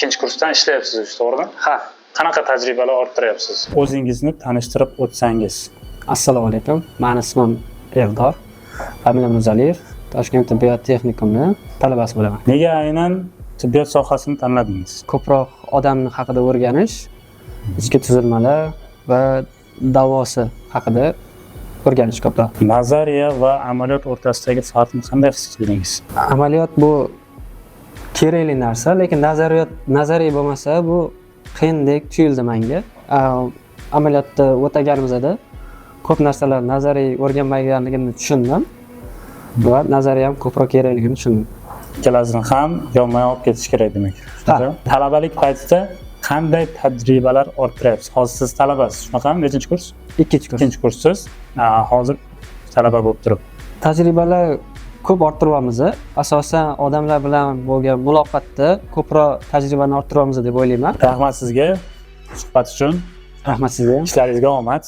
Ikkinchi kursdan ishlayapsiz, to'g'rimi? Ha. Qanaqa tajribalar orttiryapsiz? O'zingizni tanishtirib o'tsangiz. Assalomu alaykum. Mani ismim Eldor. Familiyam Mirzaliyev. Toshkent tibbiyot texnikumini talabasi bo'laman. Nega aynan tibbiyot sohasini tanladingiz? Ko'proq odam haqida o'rganish, ichki tuzilmalar va davosi haqida o'rganish ko'proq. Nazariya va amaliyot o'rtasidagi farqni qanday his qildingiz? Amaliyot bu kerakli narsa, lekin nazariyat nazariy bo'lmasa, bu qiyindek tuyuldi menga. Amaliyotda o'taganimizda ko'p narsalar nazariy o'rganmaganligimni tushundim va nazariy ham ko'proq kerakligini tushundim. Ikkalasini ham yonma-yon olib ketish kerak demak. Ha. Talabalik paytida qanday tajribalar orttiryapsiz? Hozir siz talabasiz, shunaqami? Nechinchi kurs? Ikkinchi kurs. Ikkinchi kurssiz. Hozir talaba bo'lib turib. Tajribalar ko'p orttiryapmiz. Asosan odamlar bilan bo'lgan muloqotda ko'proq tajribani orttiryapmiz deb o'ylayman. Rahmat sizga suhbat uchun. Rahmat sizga. Ishlaringizga omad.